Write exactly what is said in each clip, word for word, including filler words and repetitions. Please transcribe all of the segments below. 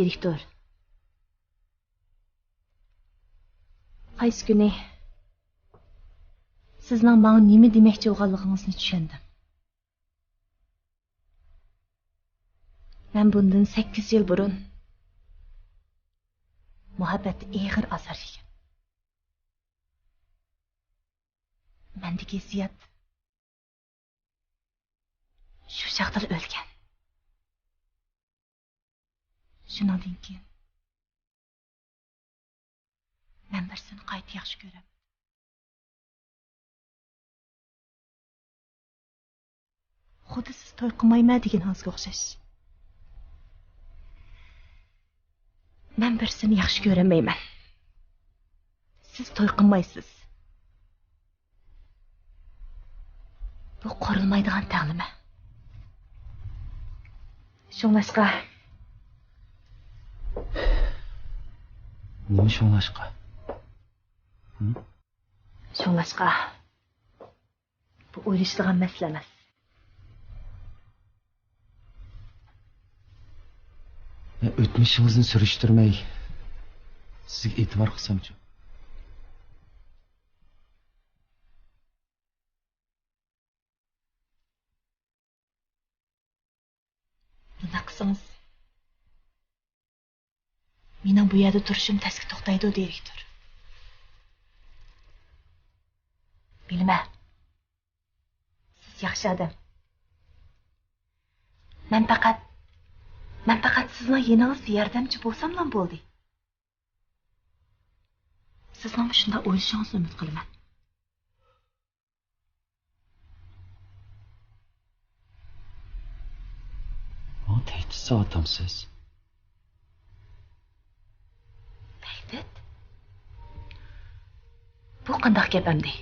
دىرېكتور، قايسى كۈنى سىزنىڭ ماڭا نېمە دېمەكچى بولغانلىقىڭىزنى چۈشەندىم. مەن بۇندىن سەككىز يىل بۇرۇن مۇھەببەتتە ئېغىر ئازار يېگەن. مەندىكى ھېسسىيات شۇ چاغدىلا ئۆلگەن. شۇنىڭدىن كېيىن مەن بىرسىنى قايتا ياخشى كۆرەلمىدىم. خۇددى سىز توي قىلمايمەن دېگىنىڭىزگە ئوخشاش. مەن بىرسىنى ياخشى كۆرەلمەيمەن. سىز توي قىلمايسىز. بۇ قورۇلمايدىغان تەڭلىمە. شۇڭلاشقا. نېمە شۇڭلاشقا؟ ھە؟ شۇڭلاشقا. بۇ ئويلىشىدىغان مەسىلە ئەمەس. مەن ئۆتمۈشىڭىزنى سۈرۈشتۈرمەي، سىزگە ئېتىبار قىلسامچۇ؟ بۇنداق قىلسىڭىز، مېنىڭ بۇ يەردە تۇرۇشۇم تەسكە توختايدۇ، دىرېكتور. بىلىمەن، سىز ياخشى ئادەم. مەن پەقەت، مەن پەقەت سىزنىڭ يېنىڭىزدا ياردەمچى بولساملا بولدى. سىزنىڭ شۇنداق ئويلىشىڭىزنى ئۈمىد قىلىمەن. ماڭا تەھدىت سالىۋاتامسىز؟ تەھدىت؟ بۇ قانداق گەپ ئەمدى؟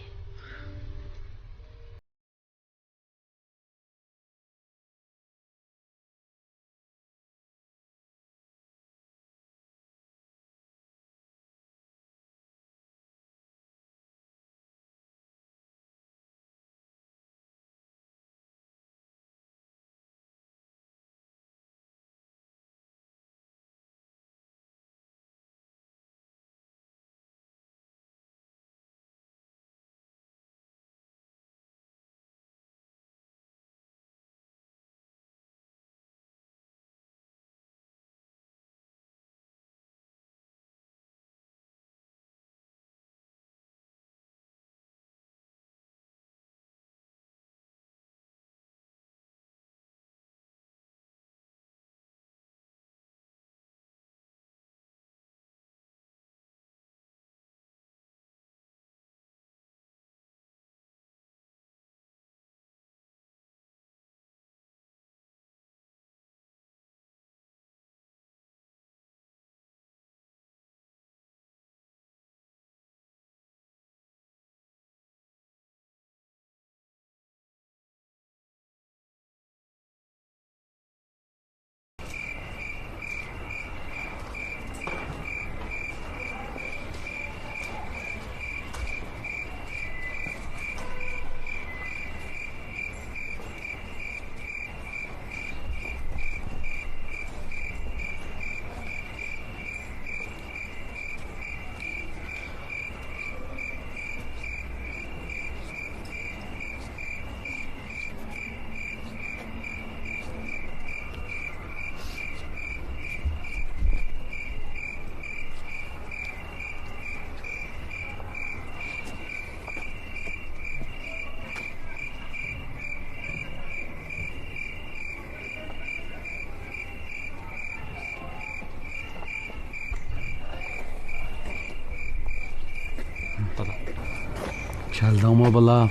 كەلدىڭمۇ، بالام؟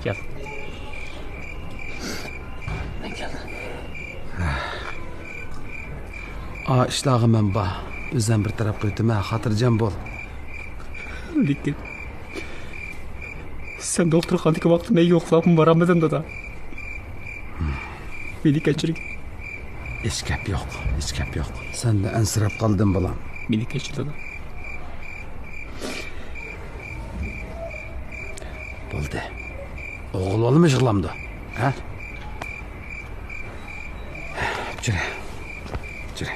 كەل. مەن كەلدىم. ئا، ئىشلارغا مەن بار. ئۆزۈم بىر تەرەپ قىلىۋېتىمەن، خاتىرجەم بول. لېكىن سەن دوختۇرخانىدىكى ۋاقىتتا مەن يوقلاپمۇ بارالمىدىم، دادا. مېنى كەچۈرگىن. ھېچ گەپ يوق، ھېچ گەپ يوق. سەندىن ئەنسىرەپ قالدىم، بالام. مېنى كەچۈر، دادا. بولدى. ئوغۇل بالىمۇ يىغلامدۇ؟ ھە؟ جۈرە. جۈرە.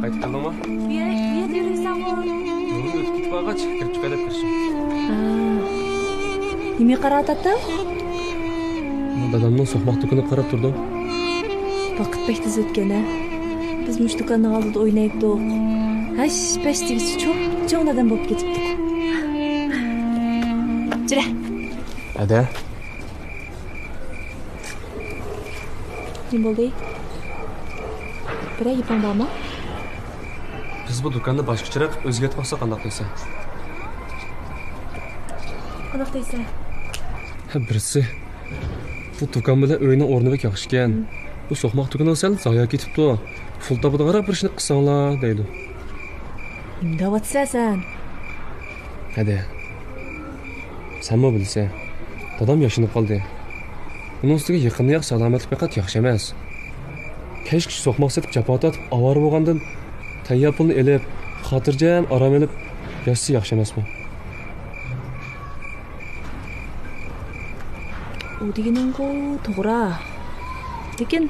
قايتىپ كەلدىڭمۇ؟ بۇ يەر، بۇ يەردە يۈرۈيسەنغۇ؟ يولدىن ئۆتۈپ كېتىپ بارغاچ، كىرىپ چىقاي دەپ كىرىشتىم. ھا. نېمىگە قاراۋاتاتتىڭ؟ دادامنىڭ سوقماق دۇكىنىغا قاراپ تۇردۇم. ۋاقىت بەك تېز ئۆتكەن ھە. بىز مۇشۇ دۇكاننىڭ ئالدىدا ئوينايتتۇق. ھەش-پەش دېگۈچە چوڭ-چوڭ ئادەم بولۇپ كېتىپتۇق. جۈرە. ھەدە. نېمە بولدى؟ بىرەر گېپىڭ بارمۇ؟ بىز بۇ دۇكاننى باشقىچىراق ئۆزگەرتىپ باقساق قانداق دەيسەن؟ قانداق دەيسەن؟ ھە، بىرسى، بۇ دۇكان بىلەن ئۆينىڭ ئورنى بەك ياخشىكەن. بۇ سوقماق دۇكىنىڭ سەل زايە كېتىپتۇ. پۇل تاپىدىغانراق بىر ئىشنى قىلساڭلار دەيدۇ. نېمە دەۋاتىسەن سەن؟ ھەدە. سەنمۇ بىلىسەن، دادام ياشىنىپ قالدى. ئۇنىڭ ئۈستىگە يېقىندا ياق سالامەتلىك پەقەت ياخشى ئەمەس. كەچكىچە سوقماق سېتىپ جاپا تارتىپ ئاۋارە بولغاندىن، تەييار پۇلنى ئېلىپ، خاتىرجەم ئارام ئېلىپ ياشىسا ياخشى ئەمەسمۇ؟ ئۇ دېگىنىڭغۇ توغرا. لېكىن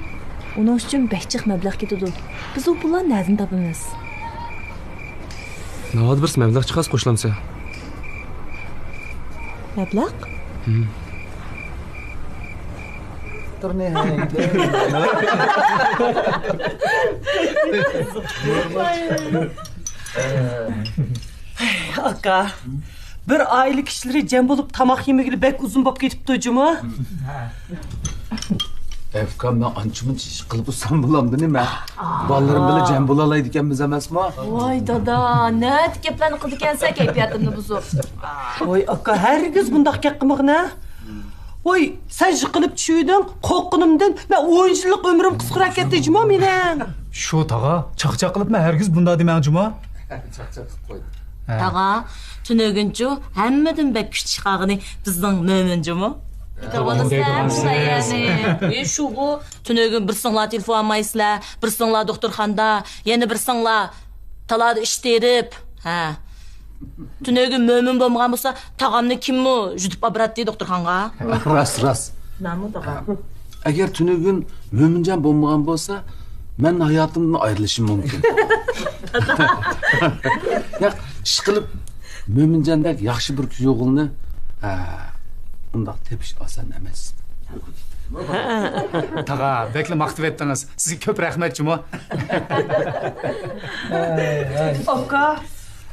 ئۇنىڭ ئۈچۈن بەك جىق مەبلەغ كېتىدۇ. بىز ئۇ پۇللارنى نەدىن تاپىمىز؟ ناۋادا بىرسى مەبلەغ چىقارسا قوشۇلامسەن؟ مەبلەغ؟ ھىم. ئاكا، بىر ئائىلە كىشىلىرى جەم بولۇپ تاماق يېمىگىلى بەك ئۇزۇن بولۇپ كېتىپتۇ جۇمۇ. ئەپكام، مەن ئانچە-مۇنچە ئىش قىلىپ ئۇسسام بولامدۇ نېمە؟ بالىلىرىم بىلەن جەم بولالايدىكەنمىز ئەمەسمۇ؟ ۋاي دادا، نەدە گەپلەرنى قىلىدىكەنسەن كەيپىياتىمنى بۇزۇپ. ۋاي ئاكا، ھەرگىز بۇنداق گەپ قىلمىغىنە. ۋاي، سەن يىقىلىپ چۈشۈۋىدىڭ، قورققىنىمدىن مەن ئون يىللىق ئۆمرۈم قىسقىراپ كەتتى جۇمۇ مېنىڭ. شۇ تاغا، چاقچاق قىلىپ مەن ھەرگىز بۇنداق دېمەڭ جۇمۇ. چاقچاق قىلىپ قويدۇم. ھە. تاغا، تۈنۈگۈنچۇ ھەممىدىن بەك كۈچ چىقارغىنى بىزنىڭ مۆمىن جۇمۇ. ئى، شۇغۇ، تۈنۈگۈن بىرسىڭلار تېلېفون ئالمايسىلەر، بىرسىڭلار دوختۇرخانىدا، يەنە بىرسىڭلار تالادا ئىش تېرىپ. ھە. تۈنۈگۈن مۆمىن بولمىغان بولسا، تاغامنى كىممۇ يۈدۈپ ئاپىراتتى دوختۇرخانىغا؟ راست، راست. نامۇ تاغا. ئەگەر تۈنۈگۈن مۆمىنجان بولمىغان بولسا، مەن ھاياتىمدىن ئايرىلىشىم مۇمكىن. ياق، ئىشقىلىپ مۆمىنجاندەك ياخشى بىر كۈيئوغۇلنى، ھە، ئۇنداق تېپىش ئاسان ئەمەس. تاغا، بەكلا ماختىۋەتتىڭىز. سىزگە كۆپ رەھمەت جۇمۇ. ئاكا،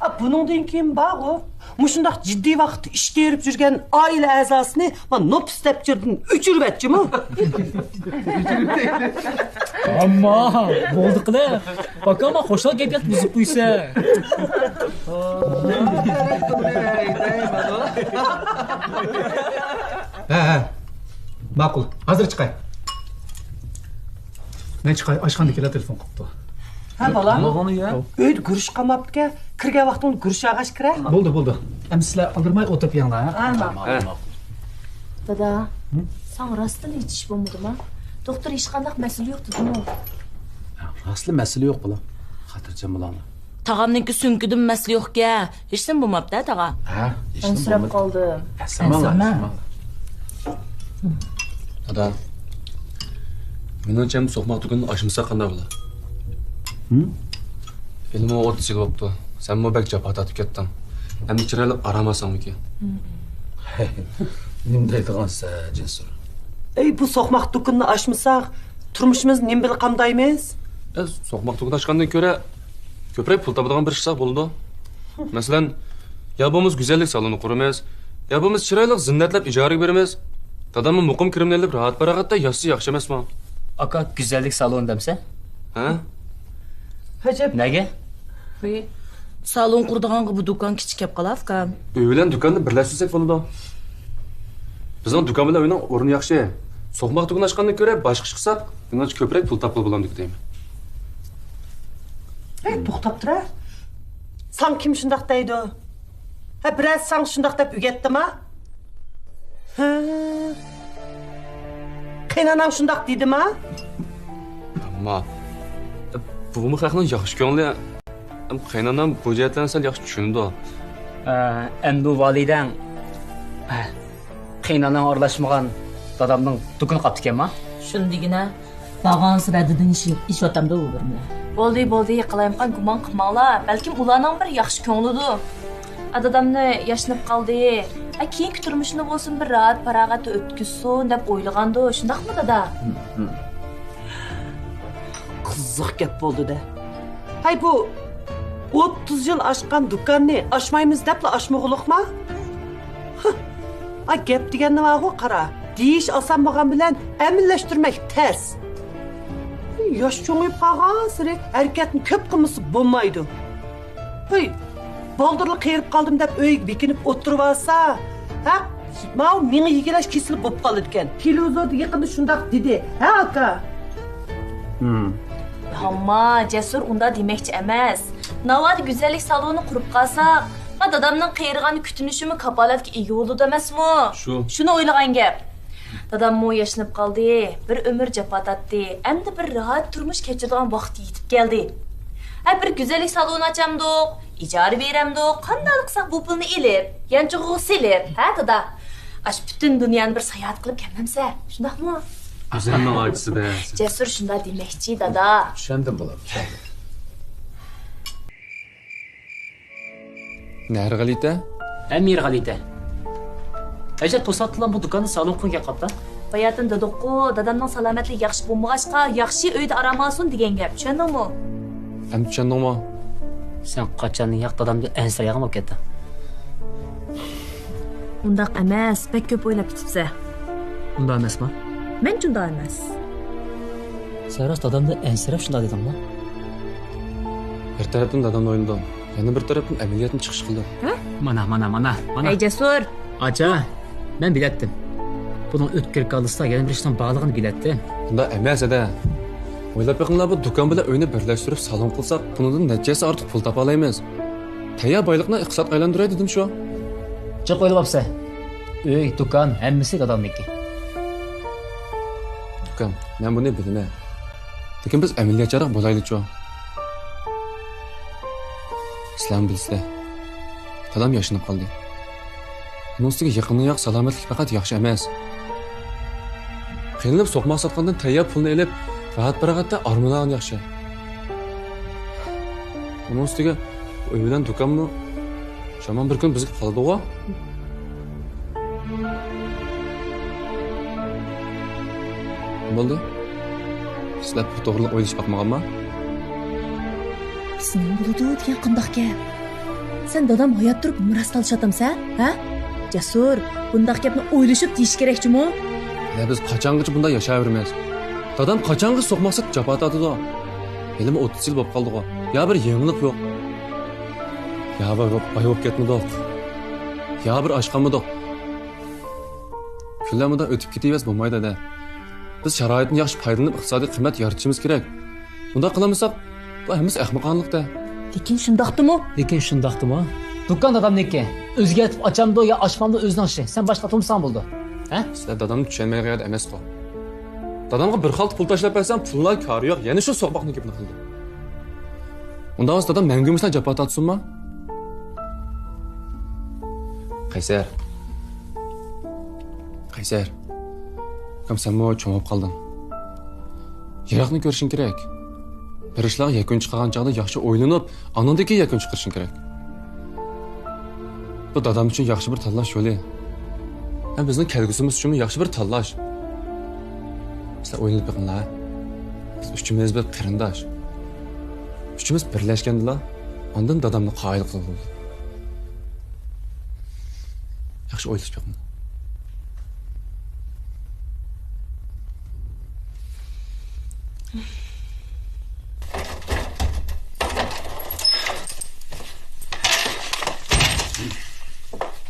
ئا، بۇنىڭدىن كېيىن بارغۇ، مۇشۇنداق جىددىي ۋاقىتتا ئىش تېرىپ يۈرگەن ئائىلە ئەزاسىنى مانا نوپۇس دەپتىرىدىن ئۆچۈرۈۋەت جۇمۇ. ئەمما بولدى قىلە. باكاما خوشال گەپ ياق بۇزۇپ قويسا. ھە، ھە. ماقۇل. ھازىر چىقاي. مەن چىقاي، ئاشخانىدىكىلەر تېلېفون قىپتۇ. ھە، بالام. بولغىنى يا. ئۆيدە گۈرۈچ قالماپتىكەن. كىرگەن ۋاقتىڭدا گۈرۈچ ئالغاچ كىرە. بولدى، بولدى. ئەمدى سىلەر ئالدىرىماي ئولتۇرۇپ يەڭلار، ھە؟ ھە، ماقۇل. ھە. دادا، ھە؟ ساڭا راستتىن ھېچ ئىش بولمىدىمۇ؟ دوختۇر ھېچقانداق مەسىلە يوق دېدىمۇ؟ راستلا مەسىلە يوق، بالام. خاتىرجەم بولۇڭلار. تاغامنىڭكى سۆڭىكىدىمۇ مەسىلە يوقكەن. ھېچنېمە بولماپتۇ، تاغا. ھە، ھېچنېمە بولمىدى. ئەنسىرەپ قالدىم. ئەنسىرىمەڭلار، ئەنسىرىمەڭ. دادا، مېنىڭچە، سوقماق دۇكىنىنى ئاچمىساق قانداق بولا؟ ھىم؟ ھېلىمۇ ئوتتۇز يىل بوپتۇ. سەنمۇ بەك جاپا تارتىپ كەتتىڭ. ئەمدى چىرايلىق ئارام ئالساڭمىكىن؟ نېمە دەيدىغانسەن، جەسۇر؟ ئەي، بۇ سوقماق دۇكىنىنى ئاچمىساق، تۇرمۇشىمىزنى نېمە بىلەن قامدايمىز؟ ئە، سوقماق دۇكىنى ئاچقاندىن كۆرە، كۆپرەك پۇل تاپىدىغان بىر ئىش قىلساق بولىدۇ. مەسىلەن، يا بولمىسا گۈزەللىك سالونى قۇرىمىز، يا بولمىسا چىرايلىق زىننەتلەپ ئىجارىگە بېرىمىز. داداممۇ مۇقىم كىرىمنى ئېلىپ، راھەت-پاراغەتتە ياشىسا ياخشى ئەمەسمۇ؟ ئاكا، گۈزەللىك سالونى دەمسە؟ ھە؟ ئەجەب. نەگە؟ سالون قۇرىدىغانغا بۇ دۇكان كىچىك كەپ قالار، ئۇكام. ئۆي بىلەن دۇكاننى بىرلەشتۈرسەك بولىدۇ. بىزنىڭ دۇكان بىلەن ئۆينىڭ ئورنى ياخشى. سوقماق دۇكىنى ئاچقاندىن كۆرە باشقا ئىش قىلساق، مېنىڭچە كۆپرەك پۇل تاپقىلى بولامدۇ دەيمەن. ھەي، توختاپ تۇر ھە. ساڭا كىم شۇنداق دەيدۇ؟ ھە، بىرەرسى ساڭا شۇنداق دەپ ئۆگەتتىما؟ ھە؟ قېيىنئاناڭ شۇنداق دېدىما؟ ئەمما، بۇمۇ خەقنىڭ ياخشى كۆڭلى. قېيىنئانام بۇ جەھەتلەرنى سەل ياخشى چۈشىنىدۇ. ئە، ئەمدى ۋالىدەڭ، ئە، قېيىنئاناڭ ئارىلاشمىغان دادامنىڭ دۇكىنى قاپتىكەنما؟ شۇنى دېگىنە، بارغانسېرى ھەددىدىن ئېشىۋاتامدۇ ئۇ بىرمە. بولدى، بولدى، قالايمىقان گۇمان قىلماڭلار. بەلكىم ئۇلارنىڭ بىر ياخشى كۆڭلىدۇر. ئا، دادامنى ياشىنىپ قالدى. ئا، كېيىنكى تۇرمۇشىنى بولسۇن بىر راھەت پاراغەتتە ئۆتكۈزسۇن دەپ ئويلىغاندۇ، شۇنداقمۇ دادا؟ قىزىق گەپ بولدى-دە. ھەي، بۇ ئوتتۇز يىل ئاچقان دۇكاننى ئاچمايمىز دەپلا ئاچمىغۇلۇقما؟ ھە، ئا، گەپ دېگەننى بارغۇ قارا. دېيىش ئاسان بولغان بىلەن ئەمەلىيلەشتۈرمەك تەس. ياش چوڭىيىپ قالغانسېرى ھەرىكەتنى كۆپ قىلمىسا بولمايدۇ. ھەي، بالدۇرلا قېرىپ قالدىم دەپ ئۆيگە بېكىنىپ ئولتۇرۇۋالسا، ھە؟ ماۋۇ مېڭە يېگىلەش كېسىلى بولۇپ قالىدىكەن. تېلېۋىزوردا يېقىندا شۇنداق دېدى، ھە، ئاكا؟ ھەمما، جەسۇر ئۇنداق دېمەكچى ئەمەس. ناۋادا گۈزەللىك سالونى قۇرۇپ قالساق، ما دادامنىڭ قېرىغان كۈتۈنۈشىمۇ كاپالەتكە ئىگە بولىدۇ ئەمەسمۇ؟ شۇ. شۇنى ئويلىغان گەپ. داداممۇ ياشىنىپ قالدى، بىر ئۆمۈر جاپا تارتتى، ئەمدى بىر راھەت تۇرمۇش كەچۈرىدىغان ۋاقتى يېتىپ كەلدى. ھە، بىر گۈزەللىك سالونى ئاچامدۇق، ئىجارە بېرەمدۇق، قانداق قىلساق بۇ پۇلنى ئېلىپ، يانچۇقىغا سېلىپ، ھە، دادا؟ ئاشۇ پۈتۈن دۇنيانى بىر ساياھەت قىلىپ كەلمەمسە، شۇنداقمۇ؟ ئۆزۈمنىڭ ئاچىسى-دە. جەسۇر شۇنداق دېمەكچى، دادا. چۈشەندىم، بالام، چۈشەندىم. نەھەر غەلىتە؟ ھەممە يېرى غەلىتە. ئەجەب توساتتىلا بۇ دۇكاننى سالون قىلغان گەپ قاپتا. باياتىن دېدۇققۇ، دادامنىڭ سالامەتلىكى ياخشى بولمىغاچقا، ياخشى ئۆيدە ئارام ئالسۇن دېگەن گەپ. چۈشەندىڭمۇ؟ ئەمدى چۈشەندىڭمۇ؟ سەن قاچاندىن ياق دادامدىن ئەنسىرەيدىغان بولۇپ كەتتىڭ؟ ئۇنداق ئەمەس، بەك كۆپ ئويلاپ كېتىپسەن. ئۇنداق ئەمەسما؟ مەنچە ئۇنداق ئەمەس. سەن راست دادامدىن ئەنسىرەپ شۇنداق دېدىڭما؟ بىر تەرەپتىن دادامنى ئويلىدىم، يەنە بىر تەرەپتىن ئەمەلىيەتنى چىقىش قىلدىم. ھە؟ مانا، مانا، مانا، مانا. ئەي جەسۇر! ئاچا، مەن بىلەتتىم. بۇنىڭ ئۆتكىلى كاللىسىدا يەنە بىر ئىشنىڭ بارلىقىنى بىلەتتىم. ئۇنداق ئەمەس، ھەدە. ئويلاپ بېقىڭلار، بۇ دۇكان بىلەن ئۆينى بىرلەشتۈرۈپ سالون قىلساق، بۇنىڭدىن نەچچە ھەسسە ئارتۇق پۇل تاپالايمىز. تەييار بايلىقنى ئىقتىساد ئايلاندۇراي دېدىم شۇ. جىق ئويلاپ ئاپسەن. ئۆي، دۇكان، ھەممىسى دادامنىڭكى. ئۇكام، مەن بۇنى بىلىمەن. لېكىن بىز ئەمەلىيەتچانراق بولايلىچۇ. سىلەرمۇ بىلىسىلەر. دادام ياشىنىپ قالدى. ئۇنىڭ ئۈستىگە يېقىندىن ياق سالامەتلىك پەقەت ياخشى ئەمەس. قىينىلىپ سوقماق ساتقاندىن تەييار پۇلنى ئېلىپ، راھەت-پاراغەتتە ئارام ئالغان ياخشى. ئۇنىڭ ئۈستىگە ئۆي بىلەن دۇكانمۇ شامان بىر كۈن بىزگە قالىدىغۇ. نېمە بولدى؟ سىلەر پۇل توغرىلىق ئويلىشىپ باقمىغانما؟ بىزنىڭ بولىدۇ دېگەن قانداق گەپ؟ سەن دادام ھايات تۇرۇپ نېمە راست تالىشىۋاتامسەن، ھە؟ جەسۇر، بۇنداق گەپنى ئويلىشىپ دېيىش كېرەكچىمۇ؟ يا بىز قاچانغىچە بۇنداق ياشاۋېرىمىز؟ دادام قاچانغىچە سوقماق سېتىپ جاپا تارتىدۇ؟ ھېلىمۇ ئوتتۇز يىل بولۇپ قالدىغۇ. يا بىر يېڭىلىق يوق. يا بىر باي بولۇپ كەتمىدۇق. يا بىر ئاشقانمىدۇق. كۈنلەر مۇنداق ئۆتۈپ كېتىۋەرسە بولمايدۇ، ھەدە. بىز شارائىتتىن ياخشى پايدىلىنىپ ئىقتىسادىي قىممەت يارىتىشىمىز كېرەك. ئۇنداق قىلالمىساق، بۇ ھەممىسى ئەخمىقانىلىق-دە. لېكىن شۇنداقتىمۇ؟ لېكىن شۇنداقتىمۇ؟ دۇكان دادامنىڭكى. ئۆزگەرتىپ ئاچامدۇ يا ئاچمامدۇ ئۆزىنىڭ ئىشى. سەن باشقا تۇرمىساڭ بولىدۇ. ھە؟ سىلەر دادامنى چۈشەنمەيدىغان يەردە ئەمەسقۇ. دادامغا بىر خالتا پۇل تاشلاپ بەرسەم، پۇللا كارى يوق، يەنە شۇ سوقماقنىڭ گېپىنى قىلىدۇ. ئۇنداق بولسا دادام مەڭگۈ مۇشۇنداق جاپا تارتسۇنما؟ قەيسەر. قەيسەر. ئۇكام، سەنمۇ چوڭ بولۇپ قالدىڭ. يىراقنى كۆرۈشۈڭ كېرەك. بىر ئىشلارغا يەكۈن چىقارغان چاغدا ياخشى ئويلىنىپ، ئاندىن كېيىن يەكۈن چىقىرىشىڭ كېرەك. بۇ دادام ئۈچۈن ياخشى بىر تاللاش يولى. ھەم بىزنىڭ كەلگۈسىمىز ئۈچۈنمۇ ياخشى بىر تاللاش. سىلەر ئويلىنىپ بېقىڭلار. بىز ئۈچىمىز بىر قېرىنداش. ئۈچىمىز بىرلەشكەندىلا، ئاندىن دادامنى قايىل قىلغىلى بولىدۇ. ياخشى ئويلىشىپ بېقىڭلار.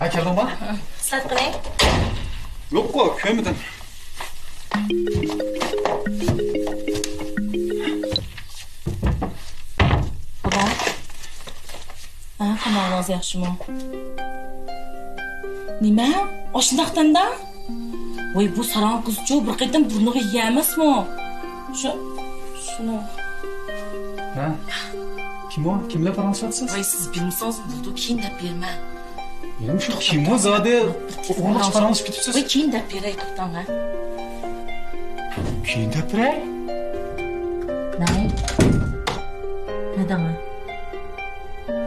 ھە، كەلدىڭما؟ سەت قىلەي. يوققۇ، كۆرمىدىم. بابا. ھە، تاماقىڭىز ياخشىمۇ؟ نېمە؟ ئاشۇنداق تەمدە؟ ۋاي، بۇ ساراڭ قىزچۇ بىر قېتىم بۇرنىغا يېيەلمەسمۇ؟ شۇ، شۇنى. ھە؟ كىم ئۇ؟ كىم بىلەن پاراڭلىشىۋاتىسىز؟ ۋاي، سىز بىلمىسىڭىز بولىدۇ، كېيىن دەپ بېرىمەن. يەنە شۇ كىم ئۇ زادى؟ ئوغرىلىق پاراڭلىشىپ كېتىپسىز. ۋاي، كېيىن دەپ بېرەي، توختاڭ، ھە؟ كېيىن دەپ بېرەي؟ ھەي. ھەدەڭە.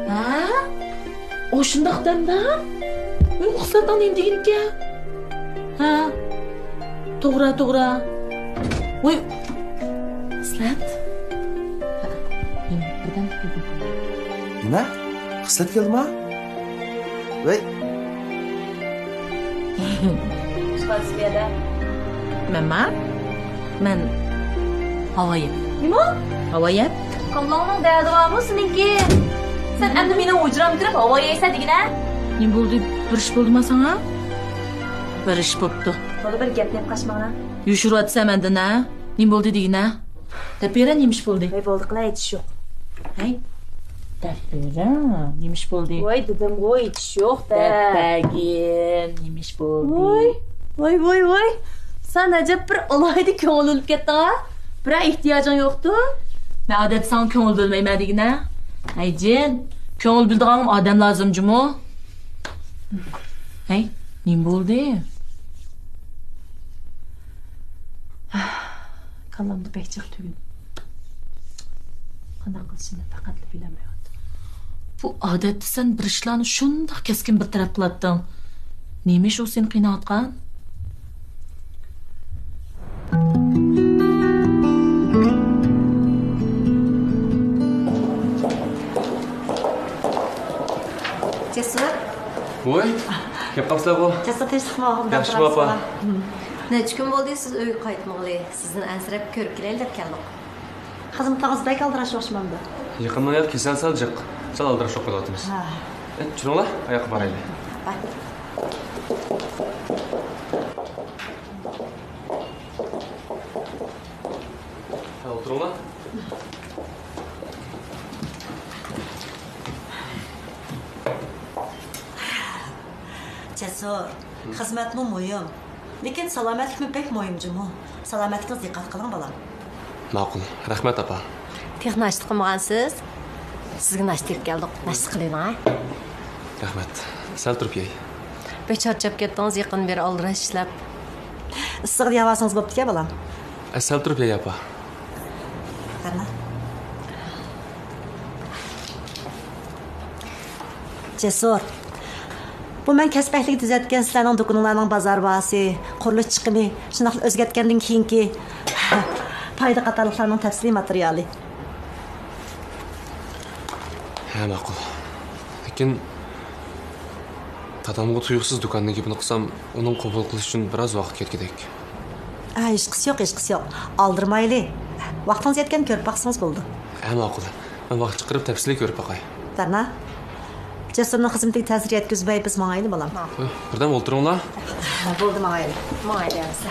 ھە؟ ئۇ شۇنداق دەمدە؟ ئۇ خىسلەتنىڭ نېمە دېگىنىكەن؟ ھە؟ توغرا، توغرا. ۋاي. خىسلەت. ھە، نېمە؟ بىردەم تۇردۇم. نېمە؟ خىسلەت كەلدىما؟ ۋەي. مەنما؟ مەن ھاۋا يەپ. نېمە؟ ھاۋا يەپ. كاللاڭنىڭ دەردى بارمۇ سېنىڭكى؟ سەن ئەمدى مېنىڭ ھۇجرامغا كىرىپ ھاۋا يەيسەن دېگىنە؟ نېمە بولدى؟ بىر ئىش بولدىما ساڭا؟ بىر ئىش بوپتۇ. بالا بىر گەپ دەپ قاچماڭا. يوشۇرۇۋاتىسەن مەندىن ھە؟ نېمە بولدى دېگىنە؟ دەپ بېرە، نېمە ئىش بولدى؟ ۋاي، بولدى قىلا، ھېچ ئىش يوق. ھەي، دەپ بېرە، نېمە ئىش بولدى؟ ۋاي، دېدىمغۇ، ھېچ ئىش يوق دەپ. دەپ بەرگىن، نېمە ئىش بولدى؟ ۋاي، ۋاي، ۋاي، ۋاي. سەن ئەجەب بىر ئالاھىدە كۆڭۈل بۆلۈپ كەتتىڭ ھە؟ بىرەر ئېھتىياجىڭ يوقتۇ؟ مەن ئادەتتە ساڭا كۆڭۈل بۆلمەيمەن دېگىنە. ھەي جىن، كۆڭۈل بۆلىدىغان ئادەم لازىم جۇمۇ. ھەي، نېمە بولدى؟ كاللامدا بەك جىق تۈگۈن. قانداق قىلىشىمنى پەقەتلا بىلەلمەيۋاتىمەن. بۇ ئادەتتە سەن بىر ئىشلارنى شۇنداق كەسكىن بىر تەرەپ قىلاتتىڭ. نېمە ئىش ئۇ سېنى قىيناۋاتقان؟ جەسۇر. ۋوي، كەپ قاپسىلەرغۇ. جەسۇر، تىنچلىقمۇ؟ ياخشىمۇ، ئاپا؟ نەچچە كۈن بولدى سىز ئۆيگە قايتمىغىلى. سىزنى ئەنسىرەپ كۆرۈپ كېلەيلى دەپ كەلدۇق. خىزمىتىڭىز بەك ئالدىراش ئوخشىمامدۇ؟ يېقىندا يا كېسەل سەل جىق، سەل ئالدىراش بولۇپ قېلىۋاتىمىز. ھە. ئە، چۈشۈرۈڭلار، ئاياققا بارايلى. باي. ھە، ئولتۇرۇڭلار. جەسۇر، خىزمەتمۇ مۇھىم. لېكىن سالامەتلىكمۇ بەك مۇھىم جۇمۇ. سالامەتلىكىڭىزگە دىققەت قىلىڭ، بالام. ماقۇل. رەھمەت، ئاپا. تېخى ناشتا قىلمىغانسىز؟ سىزگە ناشتا ئېلىپ كەلدۇق. ناشتا قىلىۋېلىڭ، ھە؟ رەھمەت. سەل تۇرۇپ يەي. بەك چارچاپ كەتتىڭىز، يېقىندىن بېرى ئالدىراش ئىشلەپ. ئىسسىقىدا يەۋالسىڭىز بوپتىكەن، بالام. ئە، سەل تۇرۇپ يەي، ئاپا. قارا. جەسۇر، بۇ مەن كەسىپ ئەھلىگە تۈزەتكەن سىلەرنىڭ دۇكىنىڭلارنىڭ بازار باھاسى، قۇرۇلۇش چىقىمى، شۇنداقلا ئۆزگەرتكەندىن كېيىنكى پايدا قاتارلىقلارنىڭ تەپسىلىي ماتېرىيالى. ھە، ماقۇل. لېكىن دادامغا تۇيۇقسىز دۇكاننىڭ گېپىنى قىلسام، ئۇنىڭ قوبۇل قىلىشى ئۈچۈن بىراز ۋاقىت كەتكۈدەك. ھە، ھېچقىسى يوق، ھېچقىسى يوق. ئالدىرىمايلى. ۋاقتىڭىز يەتكەندە كۆرۈپ باقسىڭىز بولىدۇ. ھە، ماقۇل. مەن ۋاقىت چىقىرىپ تەپسىلىي كۆرۈپ باقاي. بەرنا، جەسۇرنىڭ خىزمىتىگە تەسىر يەتكۈزمەي بىز ماڭايلى، بالام. ھە، بىردەم ئولتۇرۇڭلار. بولدى، ماڭايلى. ماڭايلى ئەمىسە.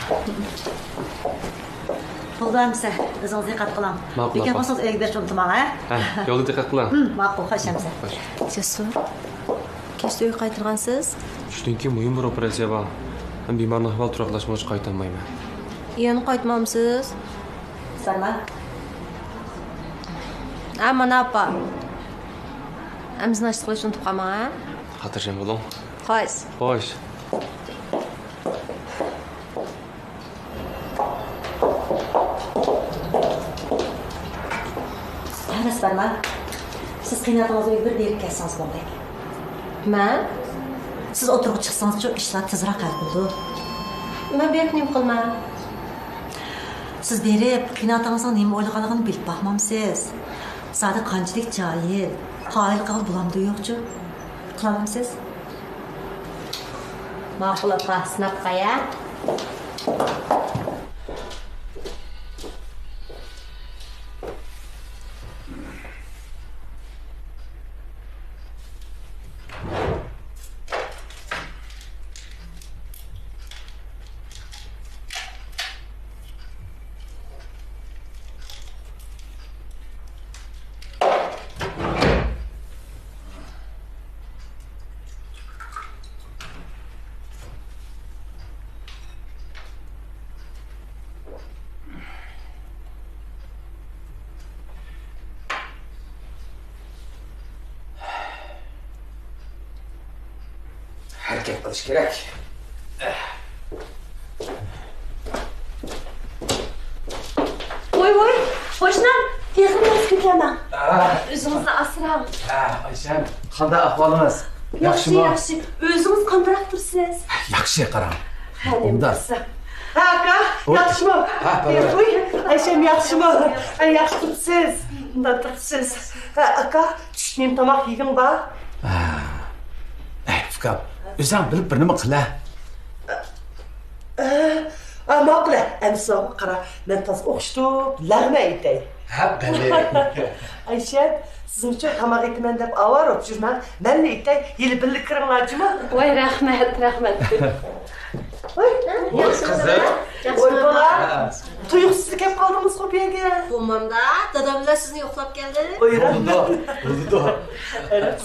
بولدى ئەمىسە، ئۆزىڭىز دىققەت قىلىڭ. ماقۇل، ئاپا. بىكەم قالسىڭىز ئۆيگە بېرىپ ئۇنتۇماڭ، ھە؟ ھە، يولدا دىققەت قىلىڭ. ھىم، ماقۇل، خوش ئەمىسە. خوش. جەسۇر، كەچتە ئۆيگە قايتىدىغانسىز؟ چۈشتىن كېيىن مۇھىم بىر ئوپېراتسىيە بار. ھەم بىمارنىڭ ئەھۋالى تۇراقلاشمىغۇچە قايتالمايمەن. يەنە قايتمامسىز؟ سارما. ھە، مانا ئاپا. ئەمىسە ناشتا قىلىشنى ئۇنتۇپ قالماڭ، ھە؟ خاتىرجەم بولۇڭ. خوش. خوش. ھەۋەس بارما؟ سىز قىيناتىڭىزنى ئۆيگە بىر بېرىپ كەلسىڭىز بولدى. مەن؟ سىز ئوتتۇرىغا چىقسىڭىزچۇ، ئىشلار تېزراق ھەل بولىدۇ. مەن بېرىپ نېمە قىلىمەن؟ سىز بېرىپ، قىيناتىڭىزنىڭ نېمە ئويلىغانلىقىنى بىلىپ باقمامسىز؟ زادى قانچىلىك جاھىل، قايىل قىلغىلى بولامدۇ يوقچۇ؟ قىلالامسىز؟ ماقۇل ئاپا، سىناپ باقاي ھە. ھەرىكەت قىلىش كېرەك. ۋوي، ۋوي. قوشنام، ئېغىر مەس كۆتەرمەڭ. ئا. ئۆزىڭىزنى ئاسراڭ. ئا، ئايشەم، قانداق ئەھۋالىڭىز؟ ياخشى، ياخشىمۇ؟ ياخشى. ئۆزىڭىز قانداق تۇرىسىز؟ ياخشى، قاراڭ. ھە، نېمە ئوبدان. قىلسا؟ ھە، ئاكا، ۋوي. ياخشىمۇ؟ ھە، بالا. ۋوي، ئايشەم ياخشىمۇ؟ ھە، ياخشى تۇرۇپسىز. مۇنداق تۇرۇپسىز. ھە، ئاكا، چۈشلۈك نېمە تاماق يېگىڭ بار؟ ھە. ئەي، ئۇكام، ئۆزۈڭ بىلىپ بىر نېمە قىلە. ئە، ئە، ماقۇل، ئە، ئەمسە قارا، مەن تازا ئوخشىتىپ لەغمەن ئېتەي. ھە، بەلى. ئايشەم، سىزمۇچۇ تاماق ئېتىمەن دەپ ئاۋارە بولۇپ يۈرمەڭ، مەنلا ئېتەي، ھېلى بىللە كىرىڭلار جۇمۇ. ۋاي، رەھمەت، رەھمەت. ۋاي، ۋاي، قىزىم. ۋاي، بالام، ھە. تۇيۇقسىز كەپ قالدىڭىزغۇ بۇ يەرگە. بولمامدا، دادام بىلەن سىزنى يوقلاپ كەلدىم. ۋاي، بولىدۇ، رەھمەت. بولىدۇ.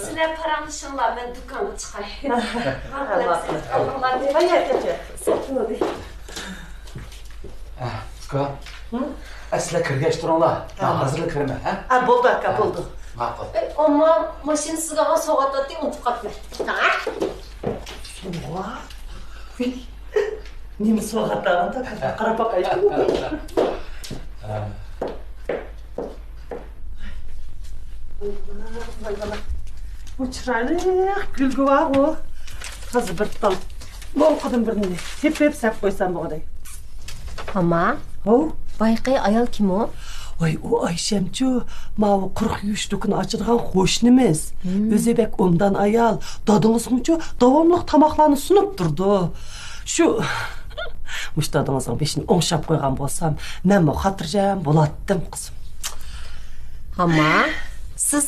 سىلەر پاراڭلىشىڭلار، مەن دۇكانغا چىقاي. ھە، ماقۇل. ھە، ھە، ھە. ھە، ئۇكا. ھە، سىلەر كىرگەچ تۇرۇڭلار. ھە. مەن ھازىرلا كىرىمەن، ھە؟ ھە، بولدى، ئاكا، ھە. بولدى. ماقۇل. ئەي، ئامما، ماشىنا سىزگە ئالغان سوۋغات ئاتتى، ئۇنتۇپ قاپتىمەن. ۋاي. نېمە سوۋغات ئالغان، قاراپ باقايلى. ھە. بۇ چىرايلىق گۈلگە بارغۇ. ھازىر بىر تال لوڭقىدىن بىرنى تېپىپ سەپ قويسام بولغۇدەك. ئاما. ھو؟ بايىقى ئايال كىم ئۇ؟ ۋاي، ئۇ ئايشەمچۇ، ماۋۇ قۇرۇق يۇيۇش دۇكىنى ئاچىدىغان قوشنىمىز. ھىم. ئۆزى بەك ئوبدان ئايال، دادىڭىزغىمۇچۇ داۋاملىق تاماقلارنى سۇنۇپ تۇرىدۇ. شۇ، مۇشۇ دادىڭىزنىڭ بېشىنى ئوڭشاپ قويغان بولسام، مەنمۇ خاتىرجەم بولاتتىم، قىزىم. ئاما، سىز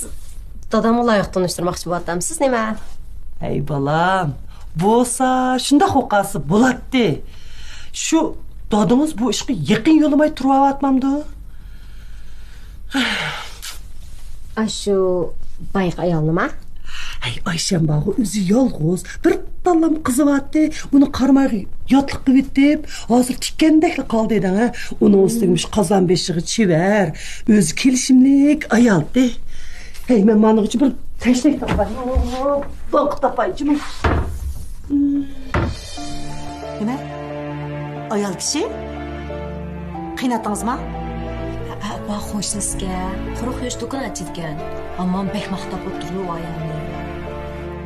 دادامغا لايىق تونۇشتۇرماقچى بولۇۋاتامسىز نېمە؟ ھەي، بالام، بولسا شۇنداق بولۇپ قالسا بولاتتى. شۇ دادىڭىز بۇ ئىشقا يېقىن يولىماي تۇرۇۋاتمامدۇ؟ ئاشۇ بايىقى ئايالنىما؟ ھەي، ئايشەم بارغۇ، ئۆزى يالغۇز، بىر تاللام قىزى بارتتى، ئۇنى قارامايغا ياتلىق قىلىۋېتىپ، ھازىر تىككەندەكلا قالدى دەڭ، ھە. ئۇنىڭ ئۈستىگە مۇشۇ قازان بېشىغا چېۋەر، ئۆزى كېلىشىملىك ئايالتى. ھەي، مەن مانىغىچە بىر تەشنەك تاپاي، بوڭقا تاپاي جۇمۇ. نېمە؟ ئايال كىشى؟ قىيناتتىڭىزما؟ ھە، ھە، بار قوشنىسىكەن، قۇرۇق يۇيۇش دۇكىنى ئاچىدىكەن. ئامام بەك ماختاپ ئولتۇرىدۇ ئۇ ئايالنى.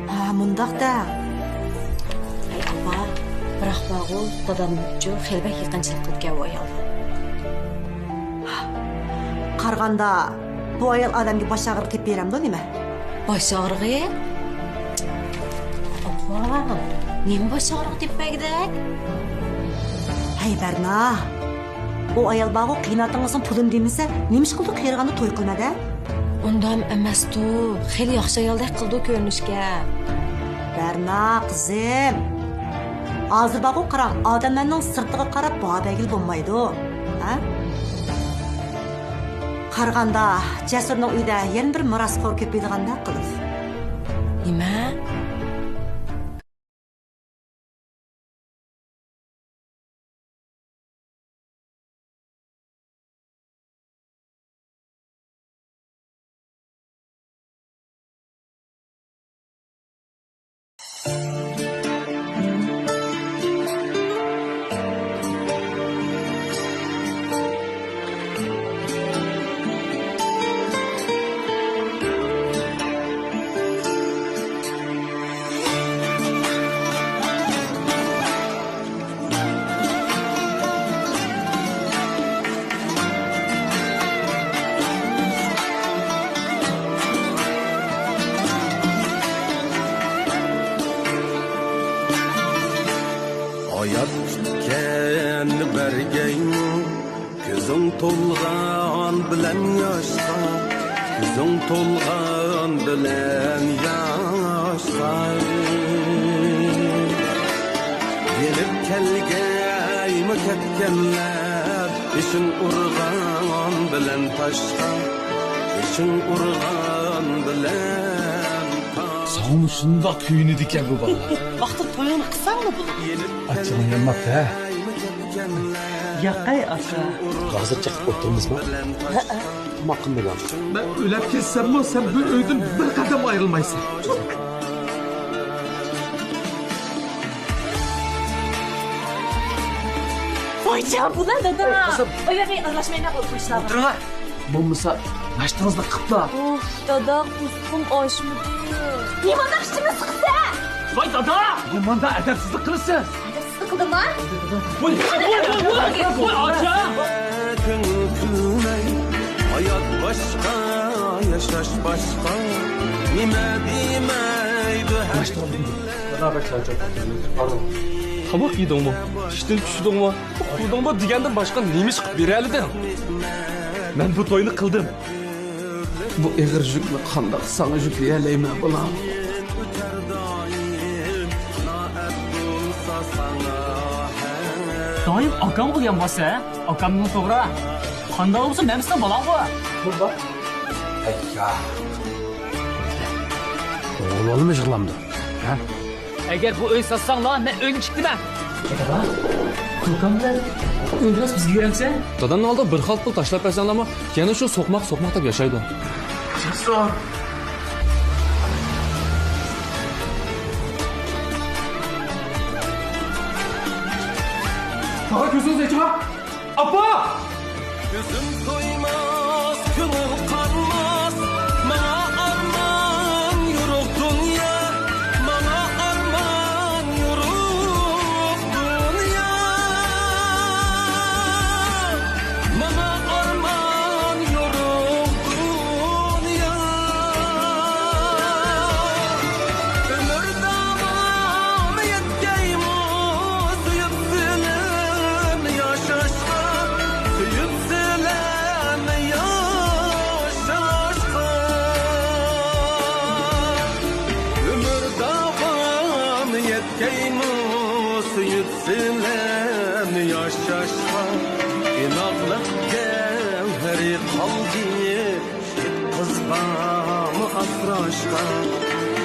ھە، مۇنداق دە. ھەي، ئاپا، بىراق بارغۇ، دادامچۇ خېلى بەك يېقىنچىلىق قىلىدىكەن ئۇ ئايالغا. قارىغاندا، بۇ ئايال ئادەمگە باش ئاغرىقى ئېلىپ بېرەمدۇ نېمە؟ باش ئاغرىقى؟ ئاپا، نېمە باش ئاغرىقى دەپ بەرگۈدەك؟ ھەي، بەرنا! ئۇ ئايال بارغۇ، قىيناتىڭىزنىڭ پۇلىنى دېمىسە، نېمە ئىش قىلىدۇ، قېرىغاندا توي قىلىمەن دە؟ ئۇنداق ئەمەستۇ، خېلى ياخشى ئايالدەك قىلىدۇ كۆرۈنۈشكە. بەرنا، قىزىم! ھازىر بارغۇ، قاراڭ، ئادەملەرنىڭ سىرتىغا قاراپ باھا بەرگىلى بولمايدۇ. ھە؟ قارىغاندا، جەسۇرنىڭ ئۆيىدە يەنە بىر مىراسخور كۆپىيىدىغاندەك قىلىدۇ. نېمە؟ ھايات ئىكەن بەرگەيمۇ، كۆزۈڭ تولغان بىلەن ياشقا، كۆزۈڭ تولغان بىلەن ياشقا. يېنىپ كەلگەيمۇ كەتكەنلەر، بېشىڭ ئۇرغان بىلەن تاشقا، بېشىڭ ئۇرغان بىلەن تاشقا. ساڭىمۇ شۇنداق كۆيۈنىدىكەن بۇ بالىلار. ۋاقتىدا تويۇڭنى قىلساڭلا بولىدۇ. ئاچچىقىڭ يانماپتۇ ھە؟ ياقەي ئاكا. ھازىر چېقىپ ئولتۇرىمىزمۇ؟ ھەئە. تاماق قىلمىغان. مەن ئۆلۈپ كەتسەممۇ سەن بۇ ئۆيدىن بىر قەدەم ئايرىلمايسەن. ۋايجان، بۇلار دادا. قىزىم. ئاياغى ئارىلاشمايلا قويۇپ قويسىلا. ئولتۇرۇڭلار. بولمىسا، ناشتىڭىزنى قىپلا. ئۇف، دادا، قورسىقىم ئاچمىدى. نېمانداق ئىچىمنى سىقىسەن؟ ۋاي دادا! نېمانداق ئەدەپسىزلىك قىلىسىز؟ ئەدەپسىزلىك قىلدىما؟ ۋاي، ۋاي، ۋاي، ۋاي، ۋاي، ئاچا! ھايات باشقا، ياشاش باشقا، نېمە دېمەيدۇ ھەر كۈنلەر. دادا، بەك چارچاپ كەتتىم. قاۋاق يېدىڭمۇ؟ ئىشتىن چۈشتۈڭمۇ؟ ئۇخلىدىڭمۇ دېگەندىن باشقا نېمە ئىش قىلىپ بېرەلىدىڭ؟ مەن بۇ توينى قىلدىم. بۇ ئېغىر يۈكنى قانداق ساڭا يۈكلىيەلەيمەن، بالام؟ دائىم ئاكامغا دېگەن بولسا، ئاكامنىڭ توغرا. قانداق بولسا مەن سېنىڭ بالاڭغۇ. بۇ بار. ئەييا. ئوغۇل بالىمۇ يىغلامدۇ؟ ھە؟ ئەگەر بۇ ئۆي ساتساڭلار، مەن ئۆيدىن چىقتىمەن. دادا، ئاكام بىلەن ئۆيدىن بىزگە بېرەمسەن؟ دادامنىڭ ئالدىغا بىر خالتا پۇل تاشلاپ بەرسەڭلارمۇ، يەنە شۇ سوقماق، سوقماق دەپ ياشايدۇ. تاغا، كۆزىڭىزنى ئېچىڭا! ئاپا! كۆزۈم تويماس، كۆڭۈل قانماس، ماڭا ئارمان يورۇق دۇنيا، ماڭا ئارمان يورۇق دۇنيا، ماڭا ئارمان يورۇق دۇنيا. ئۆمۈر داۋامى يەتكەيمۇ، سۆيۈپ سىلەرنى ياشاشقا، سۆيۈپ سىلەرنى ياشاشقا. ئۆمۈر داۋامى يەتكەيمۇ، سۆيۈپ سىلەرنى ياشاشقا. ئىناقلىق گەۋھىرى قالدى، يىگىت قىز بارمۇ ئاسراشقا؟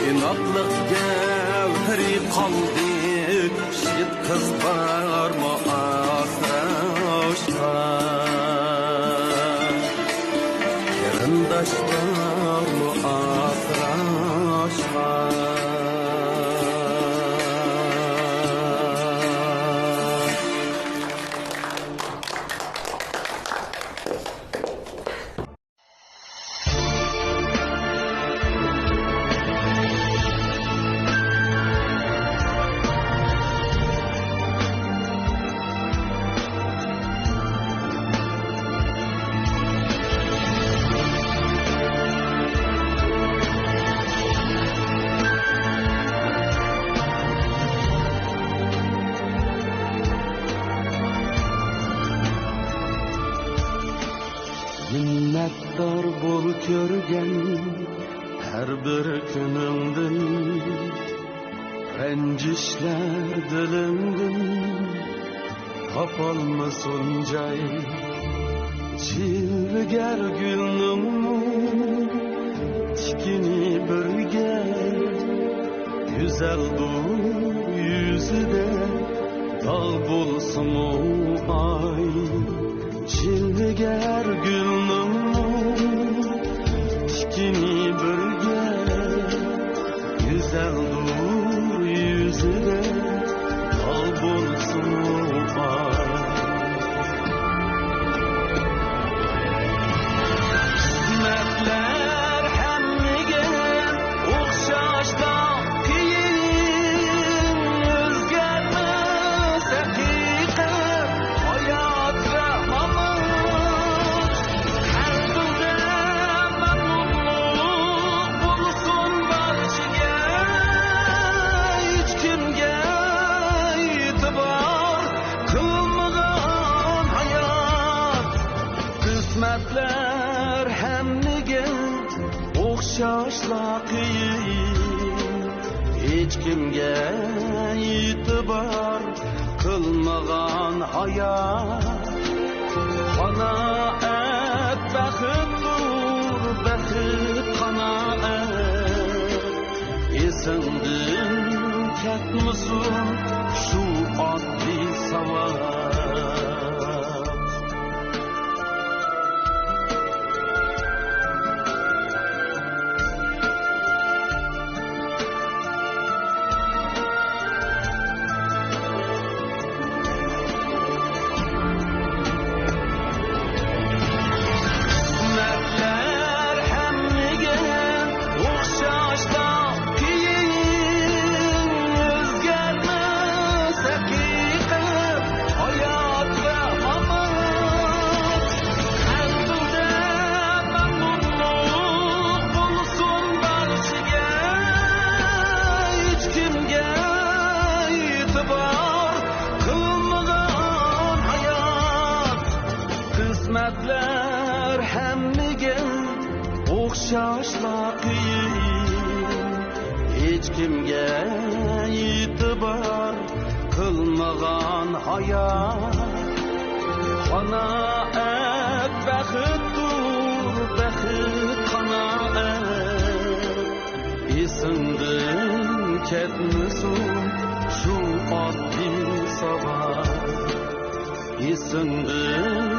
ئىناقلىق گەۋھىرى قالدى، يىگىت قىز بارمۇ ئاسراشقا؟ قېرىنداش بارمۇ ئاسراشقا؟ مىننەتدار بول كۆرگەن ھەر بىر كۈنۈڭدىن، رەنجىشلەر دىلىڭدىن تاپالمىسۇن جاي. جىلۋىگەر گۈلنىڭمۇ تىكىنى بىرگە، گۈزەلدۇر يۈزىدە داغ بولسىمۇ ئاي. جىلۋىگەر گۈلنىڭمۇ تىكىنى بىرگە، گۈزەلدۇر يۈزىدە داغ بولسىمۇ ئاي. قىسمەتلەر ھەممىگە ئوخشاشلا قىيىن، ئۆزگەرمەس ھەقىقەت، ھايات ۋە مامات. ھەر تۈردە مەمنۇنلۇق بولسۇن بارچىگە، ھېچكىمگە ئېتىبار قىلمىغان ھايات. قىسمەتلەر ھەممىگە ئوخشاشلا قىيىن، ھېچكىمگە ئېتىبار قىلمىغان ھايات. قانائەت بەختتۇر، بەخت قانائەت. ئېسىڭدىن كەتمىسۇن شۇ ئاددىي ساۋات. نېمەتلەر ھەممىگە ئوخشاشلا قىيىن، ھېچكىمگە ئېتىبار قىلمىغان ھايات. قانائەت بەختتۇر، بەخت قانائەت. ئېسىڭدىن كەتمىسۇن شۇ ئاددىي ساۋاق. ئېسىڭدىن